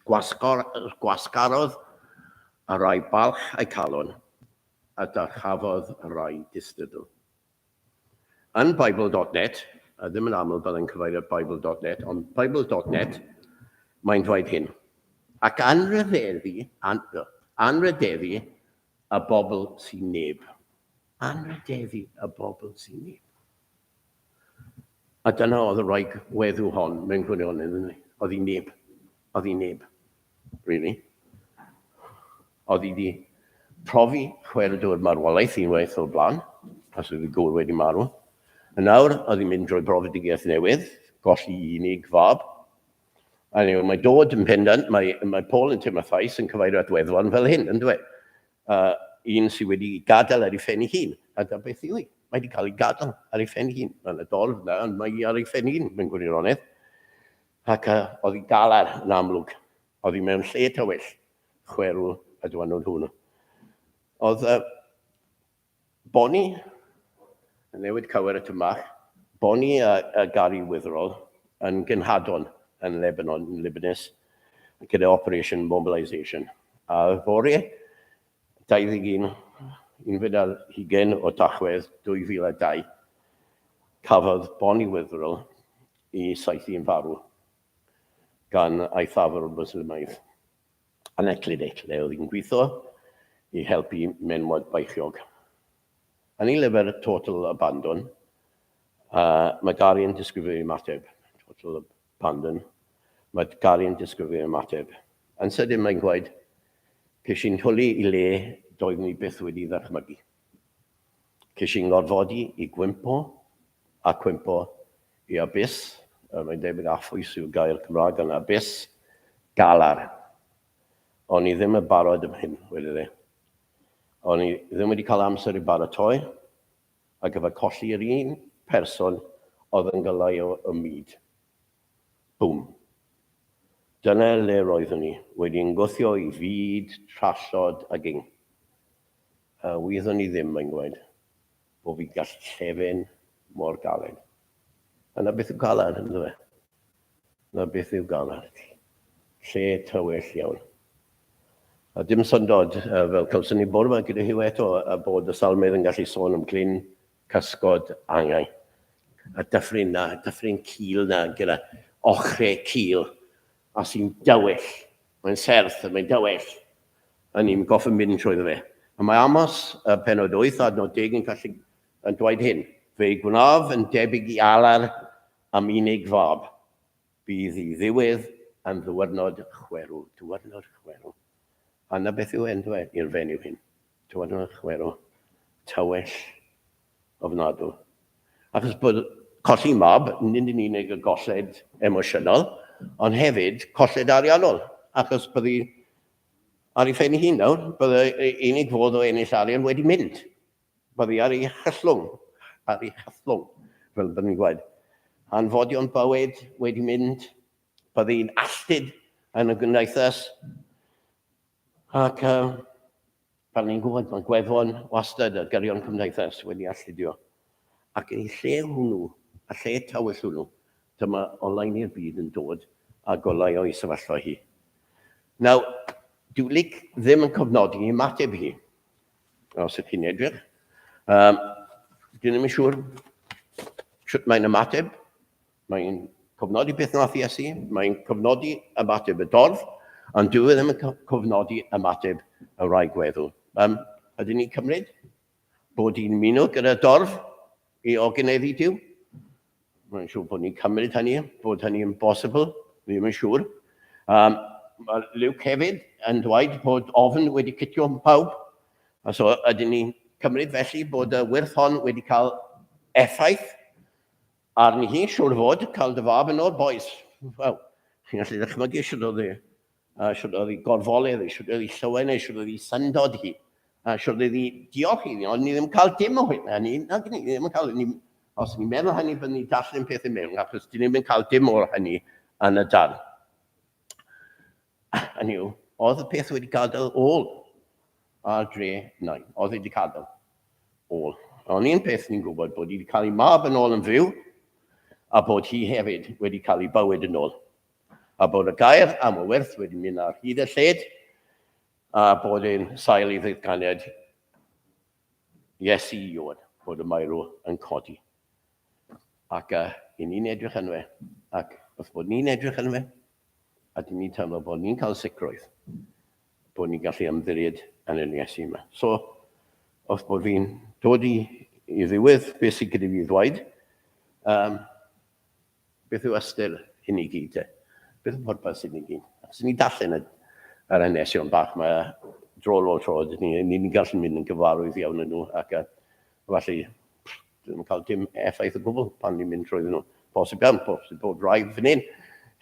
Gwasgor, gwasgarodd y rai balch eu calon, a dyrchafodd y rai distadl. Yn Bible.net, a ddim yn aml byddai'n cyfeirio at Bible.net, ond Bible.net, mae'n dweud hyn. Ac anrhydeddu, an, anrhydeddu y bobl sy'n neb. Anrhydeddu y bobl sy'n neb. A dyna oedd y wraig weddw hon mewn gwirionedd, yn Oedd hi neb. Oedd hi neb. Really. Oedd hi wedi profi chwerwdwr marwolaeth unwaith o'r blaen, as oedd ei gŵr wedi marw. A nawr, oedd hi'n mynd drwy brofedigaeth newydd, golli unig fab. Anyway, mae dod yn pendant, mae, mae Paul yn Timotheus yn cyfeirio at weddwon fel hyn, yn dweud. Un sydd wedi gadael ar ei phen ei hun, a dyna beth yw hi. Mae wedi cael ei gadael ar ei phen ei hun. Mae'n y dorf yna, ond mae hi ar ei phen ei hun, mewn gwirionedd. Ac oedd hi galar yn amlwg. Oedd hi mewn lle tywyll, chwerw y dwanwyd hwnnw. Oedd Bonnie, yn newid cywer y tymach, Bonnie a, a Gary Witherall yn gynhadon yn Lebanon, yn Libanus, gyda Operation Mobilisation. A fore 21, unfed ar hugain o Dachwedd 2002, cafodd Bonnie Witherall i saethu'n farw gan eithafwr Mwslimaidd. Yn y clinic lle oedd hi'n gweithio i helpu menywod beichiog. Yn ei lyfr Total Abandon, uh, mae Gary yn disgrifio ei ymateb. Total Abandon. Mae Gary yn disgrifio ei ymateb. Yn sydyn mae'n gweud, ces i'n twlu i le doeddwn i byth wedi ddychmygu. Ces i'n ngorfodi i gwympo a cwympo i abyss, mae'n debyg affwys yw'r gair Cymraeg yn abyss, galar. O'n i ddim yn barod am hyn, wedodd e. O'n i ddim wedi cael amser i baratoi, ar gyfer colli yr un person oedd yn goleuo y myd. Bŵm. Dyna le roeddwn i, wedi ymgwthio i fyd trallod a ging. A wyddwn i ddim, mae'n gweud, bod fi'n gallu llefen mor galed. A 'na beth yw galar, ynddo fe? 'Na beth yw galar. Lle tywyll iawn. A dim syndod, fel cawson ni bore 'ma gyda Huw eto, a bod y salmydd yn gallu sôn am glyn cysgod angau. A dyffryn 'na, dyffryn cul 'na gyda ochre cul, a sy'n dywyll. Mae'n serth a mae'n dywyll. A ni'n goffa mynd trwyddo fe. A mae Amos, y penod 8, adnod 10 yn gallu yn dweud hyn. Fe'i gwnaf yn debyg i alar am unig fab. Bydd ei ddiwedd yn ddiwrnod chwerw. Diwrnod chwerw. A 'na beth yw e, yndyw e, i'r fenyw hyn. Diwrnod chwerw. Tywyll. Ofnadw. Achos bod colli mab, nid yn unig y golled emosiynol, ond hefyd colled ariannol. Achos byddi ar ei phen ei hun nawr, bydde unig fodd o ennill arian wedi mynd. Byddi ar ei chyllwng, ar ei chythlwng, fel byddwn ni'n gweud. Hanfodion bywyd wedi mynd, byddi'n alltud yn y gymdeithas. Ac uh, fel ni'n gwybod, mae gweddwon wastad ar gyrion cymdeithas wedi alltudio. Ac yn lle hwnnw, a lle tywyll hwnnw, dyma oleuni'r byd yn dod a goleuo i sefyllfa hi. Nawr, dyw Luc ddim yn cofnodi ymateb hi. Os ydych chi'n edrych. Um, dwi ddim yn siŵr sut mae'n ymateb. Mae'n cofnodi beth nath Iesu, mae'n cofnodi ymateb y dorf, ond dwi e ddim yn cofnodi ymateb y rai gweddw. Um, ydyn ni'n cymryd bod hi'n ymuno gyda dorf i ogeneddu Duw? Mae'n siŵr bod ni'n cymryd hynny, bod hynny yn bosibl, ddim yn siŵr. Um, mae Luke hefyd yn dweud bod ofn wedi cytio pawb. A so ydyn ni'n cymryd felly bod y wyrth hon wedi cael effaith arni hi, siŵr fod, cael dy fab yn ôl, boys. Wel, chi'n gallu ddychmygu sut oedd e. A shwt oedd ei gorfoledd hi, shwt oedd ei llawenydd, shwt oedd ei syndod hi, a shwt oedd ei diolch iddi, ond ni ddim cael dim o hynna, ni, nag ni ddim yn cael, ni, os ni'n meddwl hynny, byddwn ni'n darllen pethau mewn, achos dyn ni'n cael dim o'r hynny yn y darn. Hynny yw, oedd y peth wedi gadael ôl ar dre Nain. Oedd wedi gadael ôl. Ond un peth ni'n gwybod, bod hi wedi cael ei mab yn ôl yn fyw, a bod hi hefyd wedi cael ei bywyd yn ôl. A bod y gair am y werth wedi mynd ar hyd y lled, a bod e'n sail i ddatganiad Iesu i Ioan, bod y meirw yn codi. Ac uh, i ni'n edrych yn fe, ac wrth bod ni'n edrych yn fe, a dyn ni'n teimlo bod ni'n cael sicrwydd bod ni'n gallu ymddiried yn yr Iesu yma. So, wrth bod fi'n dod i, i ddiwedd beth sydd gyda fi ddweud, um, beth yw ystyr hyn i gyd te? Beth yw pwrpas hyn i gyd? Os ni'n darllen y, yr hanesion bach mae dro ar ôl tro, ni'n ni, ni gallu mynd yn gyfarwydd iawn yn nhw ac uh, falle Dyn nhw'n cael dim effaith o gwbl pan ni'n mynd trwyddyn nhw. Posib iawn, posib bod rai fan hyn.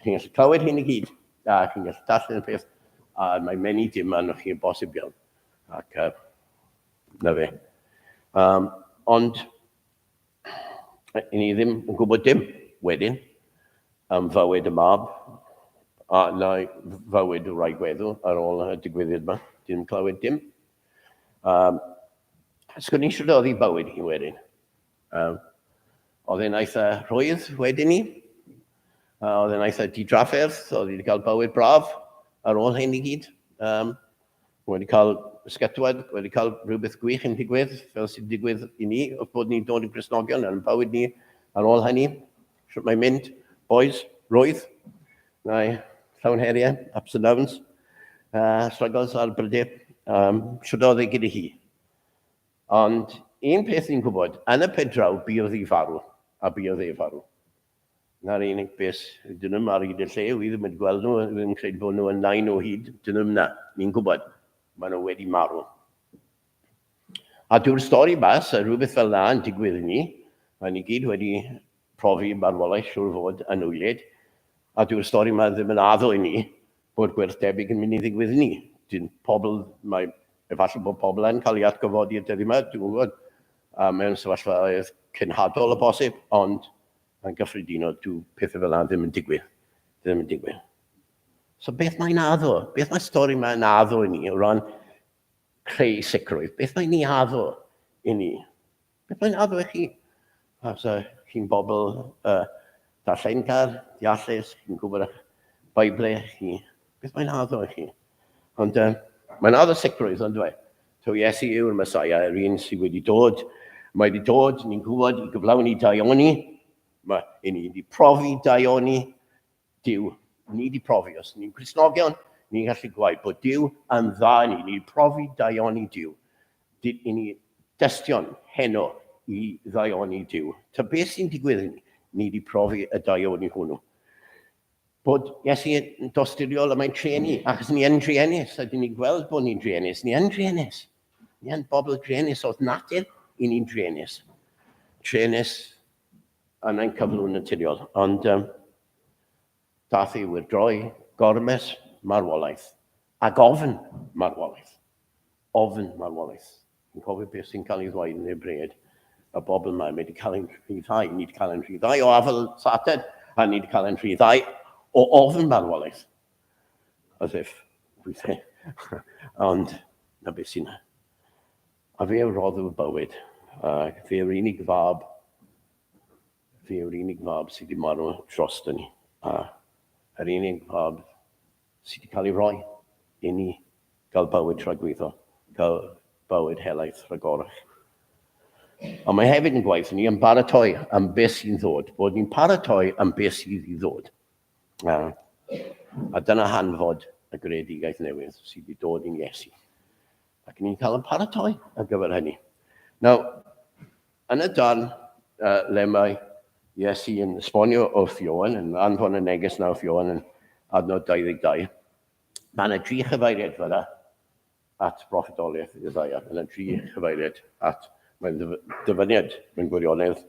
Chi'n gallu clywed hyn i gyd, a chi'n gallu darllen y peth, a mae many dim arnoch chi'n bosib iawn. Ac uh, na fe. Um, ond, i ni ddim yn gwybod dim wedyn am fywyd y mab a na fywyd y wraig weddw ar ôl y digwyddiad yma. Dim clywed dim. Um, Sgwn i shwt oedd ei bywyd hi wedyn. Um, oedd e'n eitha rhwydd wedyn ni. Uh, oedd e'n eitha didrafferth, oedd wedi cael bywyd braf ar ôl hyn i gyd. Um, wedi cael ysgytwad, wedi cael rhywbeth gwych yn digwydd, fel sy'n digwydd i ni, wrth bod ni'n dod yn Gristnogion yn bywyd ni ar ôl hynny. Shwt mae'n mynd, boys, roedd, neu llawn heriau, ups and downs, uh, struggles ar brydiau. Um, shwt oedd e gyda hi? Ond un peth ni'n gwybod, yn y pen draw, buodd hi farw, a buodd e farw. Na'r unig beth, dyn nhw'n ar hyd y lle, wi ddim wedi gweld nhw, ddim yn credu bod nhw yn nain o hyd, dyn nhw'n na, ni'n gwybod, maen nhw wedi marw. A dyw'r stori ma, sa rhywbeth fel na yn digwydd i ni, mae ni gyd wedi profi marwolaeth siŵr fod yn wylied, a dyw'r stori ma ddim yn addo i ni bod gwerth debyg yn mynd i ddigwydd i ni. Dyn pobl, mae, efallai bod pobl yn cael ei atgyfodi y dyddiau yma, dwi'n gwybod, a mewn sefyllfaoedd cenhadol o bosib, ond yn gyffredinol, dyw pethau fel yna ddim yn digwydd. Ddim yn digwydd. So beth mae'n addo? Beth mae stori mae'n addo i ni o ran creu sicrwydd? Beth mae'n ei addo i ni? Beth mae'n addo i chi? Os uh, chi'n bobl uh, darllengar, deallus, chi'n gwybod eich Beiblau chi, beth mae'n addo i chi? Ond uh, mae'n addo sicrwydd, ond dwi. So Iesu yw'r Messiah, yr un sydd wedi dod. Mae wedi dod, ni'n gwybod, i gyflawni daioni. Mae i ni wedi profi daioni Duw. Ni wedi profi, os ni'n Cristnogion, ni'n gallu gwaed bod Duw yn dda i ni. Ni wedi profi daioni Duw. I ni dystion heno i ddaioni Duw. Ta beth sy'n digwydd i ni? Ni wedi profi y daioni hwnnw. Bod Iesu yn dosturiol a mae'n trueni, achos ni yn druenus, a dyn ni'n gweld bod ni'n druenus. Ni yn druenus. Ni yn bobl druenus, oedd natur i ni'n druenus. Truenus yn ein cyflwr naturiol, ond um, dath i wyrdroi gormes marwolaeth ac ofn marwolaeth. Ofn marwolaeth. Yn cofio beth sy'n cael ei ddweud yn Hebread, y bobl yma wedi cael ein rhyddhau, ni wedi cael ein rhyddhau o afel Satan, a ni wedi cael ein rhyddhau o ofn marwolaeth. As if, weithiau. Ond, na beth sy'n A fe yw rhoddwr bywyd, a fe yw'r unig fab, fe yw'r unig fab sydd wedi marw drosto ni, a yr unig fab sydd wedi cael ei roi i ni gael bywyd tragwyddol, cael bywyd helaeth rhagorach. Ond mae hefyd yn gwaith ni yn baratoi am beth sy'n ddod, bod ni'n paratoi am beth sydd i ddod. A, a dyna hanfod y greadigaeth newydd sydd wedi dod i'n Iesu. Ac ni'n cael yn paratoi ar gyfer hynny. Nawr, yn y darn uh, le mae Iesu yn esbonio wrth Ioan, yn anfon y neges na wrth Ioan yn adnod 22, mae yna dri chyfeiriad fyna at broffwydoliaeth Isaia. Mae yna dri chyfeiriad at, mae'n dyfyniad mewn gwirionedd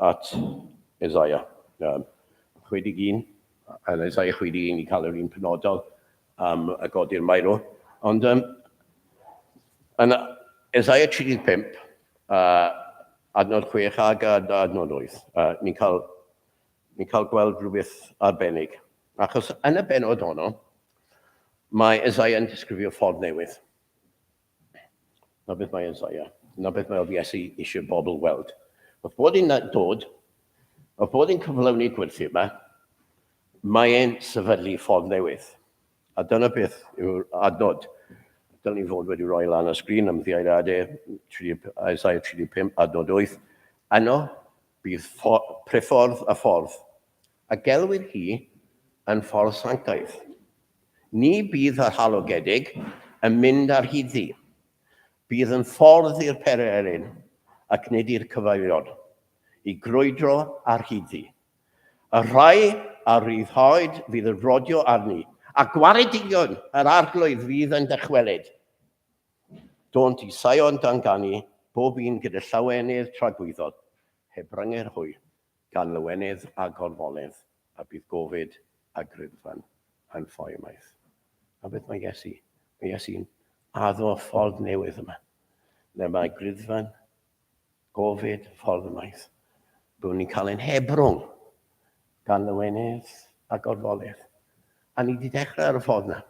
at Isaia. Um, 61, yn Isaia 61 i cael yr un penodol. am y godi'r meirw. Ond um, yn Isaiah 35, adnod 6 ag adnod 8, ni'n cael, ni cael gweld rhywbeth arbennig. Achos yn y benod honno, mae Isaiah yn disgrifio ffordd newydd. Na beth mae Isaiah, na beth mae oedd Iesu eisiau bobl weld. Wrth bod hi'n dod, wrth bod hi'n cyflawni gwirthu yma, mae e'n sefydlu ffordd newydd. A dyna beth yw'r adnod. Dylen ni fod wedi rhoi lan y sgrin am ddiaeradau, Isaiah 35, adnod 8. Yno bydd priffordd a ffordd, a gelwir hi yn ffordd sanctaidd. Ni bydd yr halogedig yn mynd ar hyd-ddi. Bydd yn ffordd i'r pererin ac nid i'r cyfeirion, i grwydro ar hyd-ddi. Y rhai a ryddhaodd fydd yn rhodio arni, a gwaredigion yr Arglwydd fydd yn dychwelyd. Dônt i Sion dan ganu, bob un gyda llawenydd tragwyddol, hebryngir hwy gan lawenydd a gorfoledd, a bydd gofid a griddfan yn ffoi ymaith. A beth mae Iesu? Mae Iesu'n addo ffordd newydd yma, le mae griddfan, gofid, ffordd ymaith. Byddwn ni'n cael ein hebrwng gan lawenydd a gorfoledd. A ni wedi dechrau ar y ffordd na.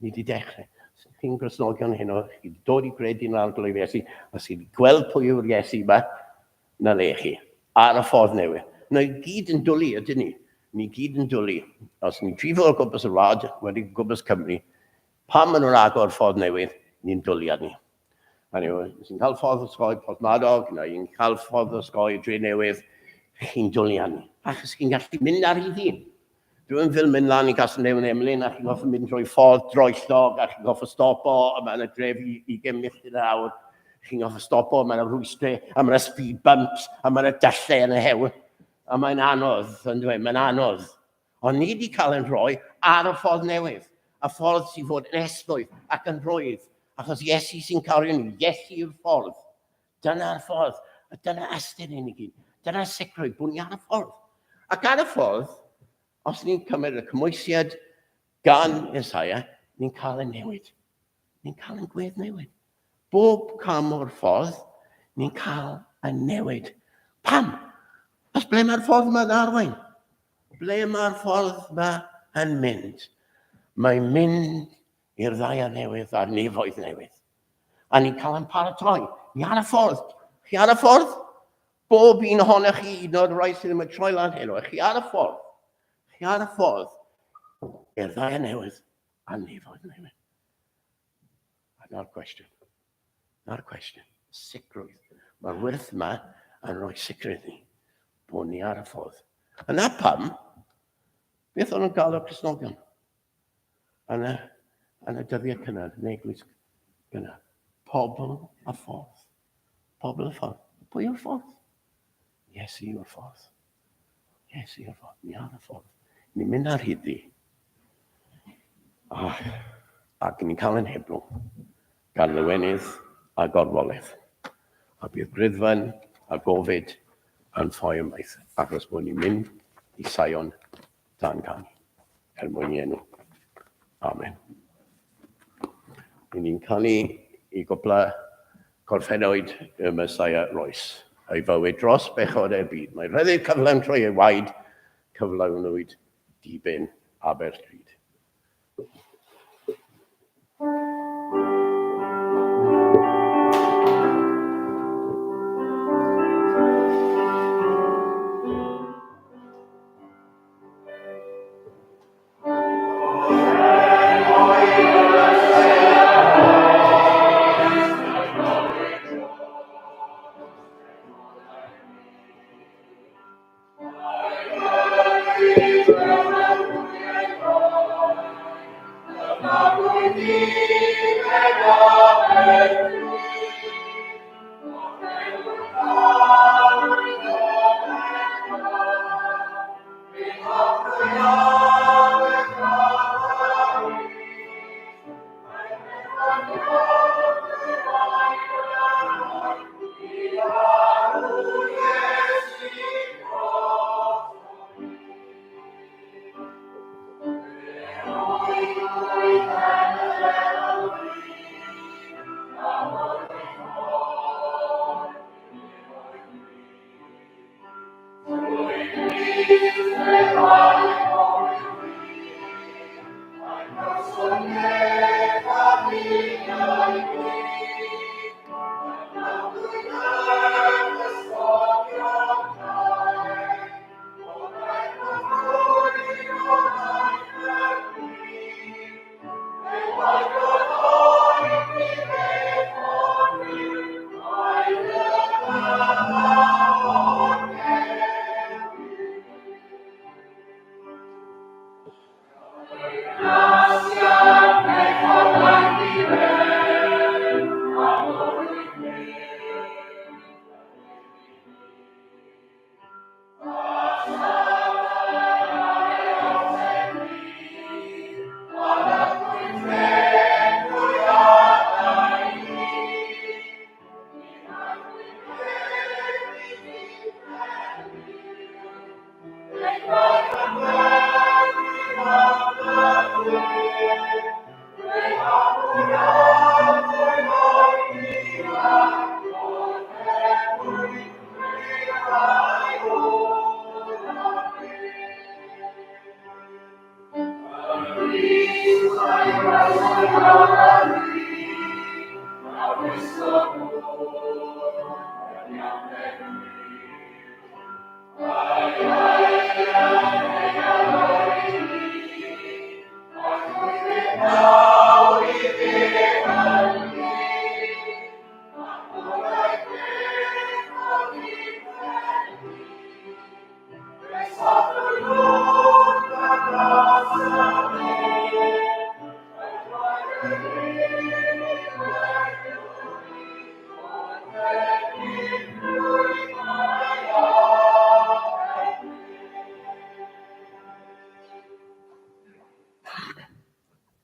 Ni wedi dechrau. Os chi'n Gristnogion heno, chi wedi dod i gredu'n Arglwydd Iesu, os chi wedi gweld pwy yw'r Iesu yma, na le chi, ar y ffordd newydd. Na i gyd yn dwlu, ydyn ni? Ni gyd yn dwlu. Os ni'n trifo o gwmpas y wlad, wedi gwmpas Cymru, pan maen nhw'n agor ffordd newydd, ni'n dwlu arni. Anyway, os ni'n cael ffordd osgoi Porthmadog, neu ni'n cael ffordd osgoi Dre Newydd, chi'n dwlu arni. Achos chi'n gallu mynd ar ei ddyn. Dwi'n fel mynd lan i Gastell Newydd Emlyn a chi'n goffa mynd drwy ffordd droellog a chi'n goffa stopo a mae yna dref i 20 milltir yr awr. Chi'n goffa stopo, mae yna rwystrau, a mae yna speed bumps, a mae yna dyllau yn y hewl. A mae'n anodd, yn dweud, mae'n anodd. Ond ni wedi cael ein rhoi ar y ffordd newydd, y ffordd sy'n fod yn esmwyth ac yn rhwydd, achos Iesu sy'n cario ni, Iesu yw'r ffordd. Dyna'r ffordd, a dyna ystyr hyn i gyd. Dyna sicrwydd bod ni ar y ffordd. Ac ar y ffordd, os ni'n cymryd y cymwysiad gan Isaiah, ni'n cael y newid. Ni'n cael yn gwedd newid. Bob cam o'r ffordd, ni'n cael y newid. Pam? Os ble mae'r ffordd yma'n arwain? Ble mae'r ffordd yma yn mynd? Mae'n mynd i'r ddaear newydd a'r nefoedd newydd. A ni'n cael ein paratoi. Ni ar y ffordd. Chi ar y ffordd? Bob un ohonoch chi, un o'r rhai sydd ddim yn troi lan heno, chi ar y ffordd. Chi ar y ffordd i'r ddaear newydd a nefoedd newydd. A na'r cwestiwn. Na'r cwestiwn. Sicrwydd. Mae'r wyrth yma yn rhoi sicrwydd ni bod ni ar y ffordd. A na pam, beth o'n nhw'n gael o'r Cristnogion? Yn y, yn y dyddiau cynnar, yn eglwys gynnar. Pobl a ffordd. Pobl a ffordd. Pwy yw'r ffordd? Iesu yw'r ffordd. Iesu yw'r ffordd. Ni ar y ffordd. Ni'n mynd ar hyd ddi. Ah, ac ni'n cael ein hebrwng gan lywenydd a gorfoledd. A bydd griddfan a gofid yn ffoi ymaith, achos bod ni'n mynd i Sion dan ganu, er mwyn i enw. Amen. Ry'n ni'n canu i gwpla gorffennoed y Messiah roes ei fywyd dros bechodau'r byd. Mae rhyddid cyflawn trwy ei waed, cyflawnwyd diben aberth drud.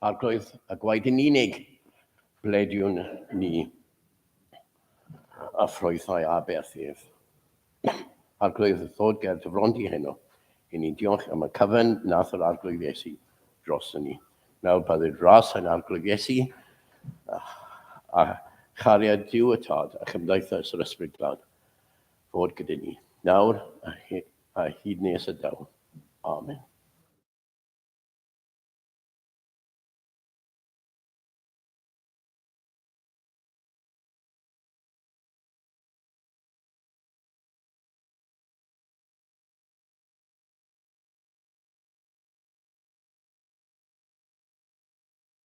Arglwydd, a gwaed yn unig blediwn ni a ffrwythau aberth ef. Arglwydd, ddod ger dy fron di heno, i ni diolch am y cyfan nath yr Arglwydd Iesu dros ni. Nawr bydded ras yn Arglwydd Iesu a, a chariad Duw y Tad a chymdeithas yr Ysbryd Glân fod gyda ni, nawr a, a hyd nes y daw. Amen.